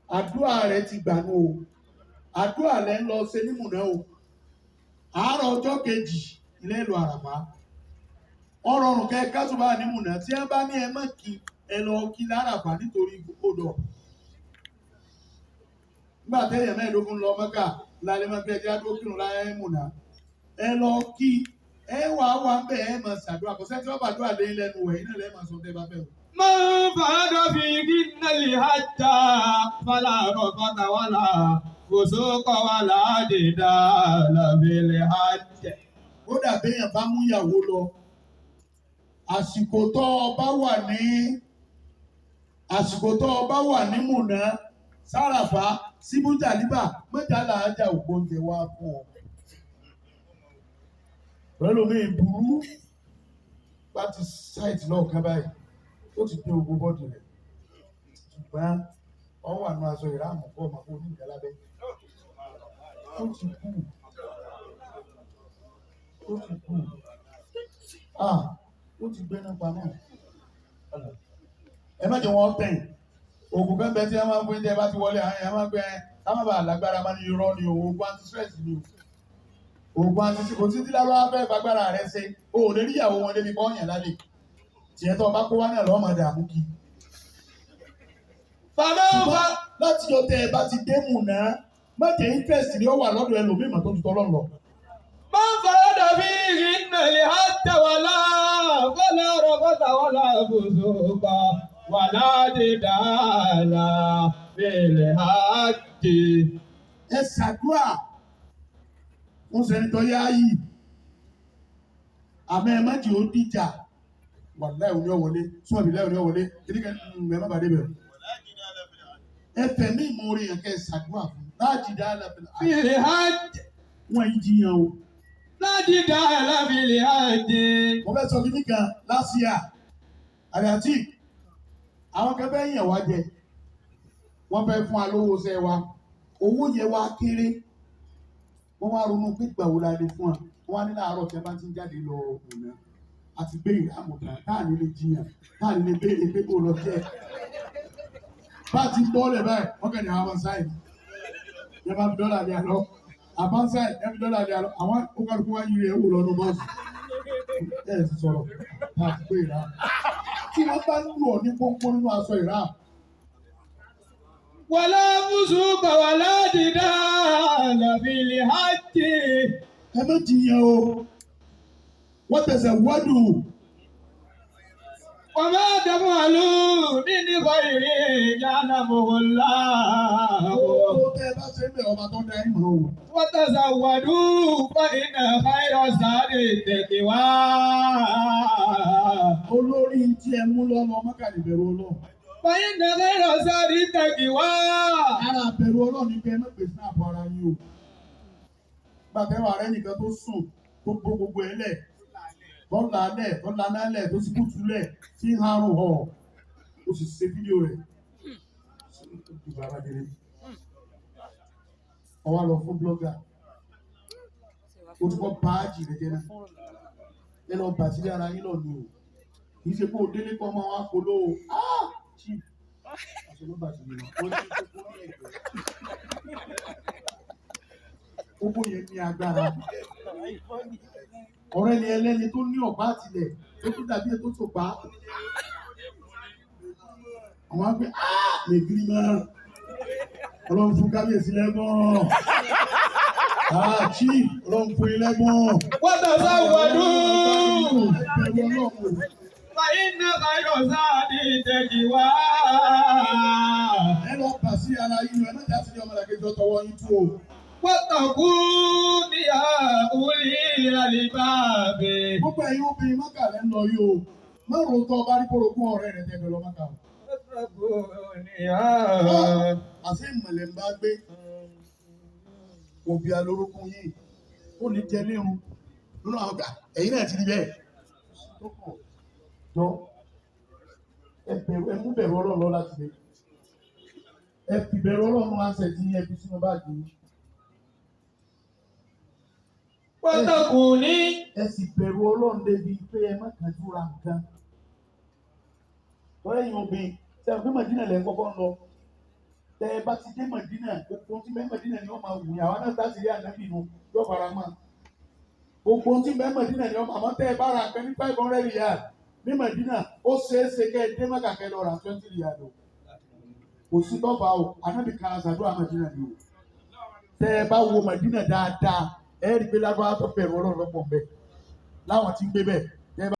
Àdúrà rẹ ti gbà nù o. Àdúrà rẹ ń lọ ṣe ní Mùnà o. Àárọ̀ ọjọ́ kejì ilé ìlú Àràfá. Ọ̀rọ̀ ọ̀rùn kẹ kásùbà ní Mùnà tí ẹ bá ní ẹ má kí ẹ lọ kí láràfá nítorí odò. Nígbà téèyàn 15 lọ Mẹ́kà lálẹ́ máa fẹ́ jẹ́ àdó kírun láyé Mùnà. Ẹ lọ kí ẹ wà wà ń bẹ̀ ẹ máa ṣàdúrà kò sẹ́ni tí wọ́n bàdúrà lé lẹ́nu ẹ̀ iná lẹ́ẹ̀ máa sọ tẹ́ bá fẹ́ o. من فرض فيهن الحج فلا رفث ولا فسوق ولا جدال في الحج. Kódà béèyàn bá mú ìyàwó lọ, àsìkò tó o bá wà ní àsìkò tó o bá wà ní Mùnà sáràfà síbújàlíbà mọ́jàlá ajá ògbóǹjẹ wá fún ọ. Pẹ̀lú mi burú bá ti ṣáìtì lọ́ọ̀kan báyìí, ó ti dé ogun bọ́ọ̀dì rẹ̀. Ṣùgbọ́n ọ wà nù aṣọ ìráàmù kọ́ ọmọ kó ní ìgbà lábẹ́. Ó ti kú. Ó ti kú. Ah, ó ti gbé nípa náà. Ẹ má jẹ́ wọ́n tẹ̀yìn. Ògùn kan bẹ tí a máa ń fún yín tẹ́ ẹ bá ti wọlé àwọn èèyàn máa ń gbé ẹ ká má bàa lágbára máa ní irọ́ ni o, oògùn anti-stress ni o. Oògùn anti-stress kò sí tí lárúbáwá fẹ́ fagbára rẹ ṣe. O ò lè rí ìyàwó wọn débi kọ́ yàn lálẹ́. Tiẹ̀ tó o bá kó wá náà lọ́ọ́ máa dààmú kí. فمن Ṣùgbọ́n láti jọ tẹ ẹ bá ti dé Mùnà, má jẹ́ interest ni ó wà lọ́dọ̀ ẹlòmíì mà tó ju tọ́lọ́ lọ. من فرض فيهن الحج فلا رفث ولا فسوق ولا جدال في الحج. Ẹ ṣàdúrà fún Senator Yayi, àmọ́ ẹ má jẹ́ ó dìjà. Wàláì òní ọ̀wọ́lé súnmọ́ ìbílẹ̀ òní ọ̀wọ́lé kíníkà ẹ má bàa débẹ̀. Ẹ fẹ̀mí ìmoore yẹn kẹ́ ẹ ṣàdúrà fún láti dá lábẹ́ في الحج. Wọn yìí jiyàn o. لا جدال في الحج. Mo fẹ́ sọ kíní kan last year àdàtì àwọn kan fẹ́ yàn wá jẹ, wọ́n fẹ́ fún wa lówó ṣẹ́ wa, owó yẹn wá kéré. Wọ́n wá ronú pé ìgbà wo la lè fún wa. Wọ́n wá ní láàárọ̀ tí a bá ti ń jáde lọ ọ̀nà àti gbé ìrámù tán táà ní lè jiyàn, táà ní lè béèrè pé kó lọ jẹ́ bá a ti ń bọ́ọ̀lẹ̀ báyìí. Wọ́n kàn ní àwọn sáì yẹn bá fi dọ́là lé àlọ́ àbáńsáì yẹn fi dọ́là lé àlọ́. Àwọn ó kálukú wá yiri ẹ̀ wò lọ́nu bọ́ọ̀sì ẹ̀ sì sọ̀rọ̀ tá a ti gbé ìrámù tí wọ́n bá ń lù ọ́ ní pọ́npọ́n nínú aṣọ ìrámù. ولا فسوق ولا جدال في الحج. Ẹ má jiyàn o, wọ́n tẹ̀sẹ̀ wádùn. وما تفعلوا من خير يعلمه الله. Owó tẹ́ ẹ bá ṣe ń bẹ̀, ọba tó dá ìmọ̀ o. وتزودوا فإن خير الزاد التقوى. Olórí tí ẹ mú lọ́nà Mọ́kà ní bẹ̀rù Ọlọ́run. فإن خير الزاد التقوى. Ara bẹ̀rù Ọlọ́run ní pé ẹ má gbé snap ara yín o. Gbàtẹ́wà rẹ nìkan tó sùn tó gbó gbogbo ẹ lẹ̀ tó là á lẹ̀ tó laná lẹ̀ tó sì kùtù lẹ̀ tí ń harùn hàn ó sì ṣe fídíò rẹ̀. Ìgbà abájẹ́lé. Ó wá lọ fún blogger. O ti kọ́ báàjì rẹ̀ jẹ́ náà. Ẹ lọ bàtírí ara yín lọ ni o. Kì í ṣe kó o délé kọ́ máa wá polówó. Ah! Chief. Aṣọ ló bàtírí wọn. Wọ́n ti kókó lẹ́gbẹ̀ẹ́. Owó yẹn ní agbára. Ọ̀rẹ́ ni ẹlẹ́ni tó ní ọ̀pá àtìlẹ̀ tó tún dàbí ètò tó pa. Àwọn àgbẹ̀ lè gírí mọ́. Ọlọ́run fún kábíyèsí lẹ́gbọ̀n. Ah, chief, Ọlọ́run fún yín lẹ́gbọ̀n. وتزودوا Ẹ̀bẹ̀rù Ọlọ́run. فإن خير الزاد التقوى. Ẹ lọ bà sí ara yín, ẹ má jà sí ọmọlàkejì ọtọwọ́ yín tú o. واتقون يا أولي الألباب. Gbogbo ẹ̀yin obìnrin Mọ́kà lẹ́ ń lọ yìí o. Má ro tọ́ bá rí kórógún ọ̀rẹ́ rẹ̀ tẹ́gbẹ́ lọ Mọ́kà o. واتقون يا Àṣé ìmọ̀lẹ̀ ń bá gbé òbí alórogún yìí ó lè jẹ lérun lónà àwọn ọgbà ẹ̀yin náà ti rí bẹ́ẹ̀. Tó kàn jọ, ẹ bẹ̀rù, ẹ mú bẹ̀rù Ọlọ́run lọ láti lè ẹ fi bẹ̀rù Ọlọ́run ránṣẹ́ tí ẹ fi sínú báàgì yín. واتقون. Ẹ sì bẹ̀rù Ọlọ́run débi pé ẹ má kánjú ra nǹkan. Tọ́lá ẹ̀yin obìnrin tí a fi Màdínà lẹ́ kọ́kọ́ ń lọ. Tẹ ẹ bá ti dé Mọ̀dínà, gbogbo ohun tí bẹ́ẹ̀ Mọ̀dínà ni wọ́n máa wù yín. Àwọn náà láti rí ànábì nu yóò fara mọ́. Gbogbo ohun tí bẹ́ẹ̀ Mọ̀dínà ni wọ́n máa, àmọ́ tẹ ẹ bá ra nǹkan ní 500 riyal ní Mọ̀dínà, ó ṣeé ṣe kẹ́ ẹ dé Mẹ́kà kẹ́ lọ rà 20 riyal o. Kò sí tọ́fà o, ànábì kan àṣàdúrà Mọ̀dínà ni o. Tẹ ẹ bá wo Mọ̀dínà dáadáa, ẹ rí i pé lágbára tó bẹ̀rù Ọlọ́run lọ́pọ̀ ń bẹ láwọn tí ń gbé bẹ́ẹ̀.